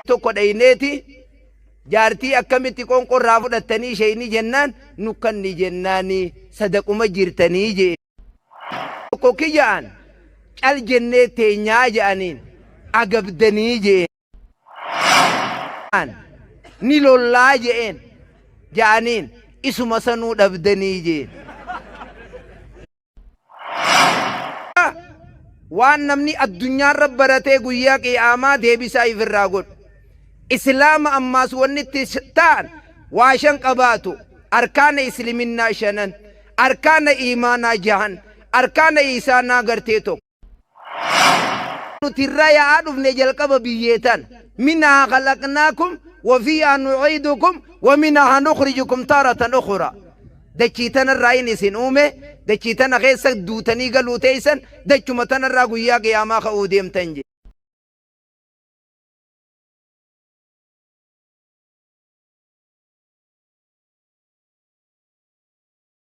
Tokko dhayneeti jaartii akkamitti qoonqoo irraa fudhattanii sheeyni jennaan nukkanni jennaani sadaquma jirtanii jee. Tokko kiyya'an cal jennee teenyaa je'aniin agabdanii jeen. Ni lollaa je'een ja'aniin isuma sanuu dhabdanii jeen. Waan namni addunyaarra baratee guyyaa qiyaamaa deebisaa ifirraa godhu. Islaama ammaas wanni itti ta'an waa shan qabaatu. Arkaana isliminnaa shanan, arkaana iimaanaa jahan, arkaana ihsaanaa gartee tokko. Nuti irraa yaa'aa dhufne jalqaba biyyee tana. Minhaa khalaqnaakum wa fiihaa nu'iidukum wa minhaa nukhrijukum taaratan ukhraa. Dachii tanarraa inni isin uume, dachii tana keessa duutanii galuu teessan, dachuma tanarraa guyyaa qiyaamaa ka'uu deemtan jedhe.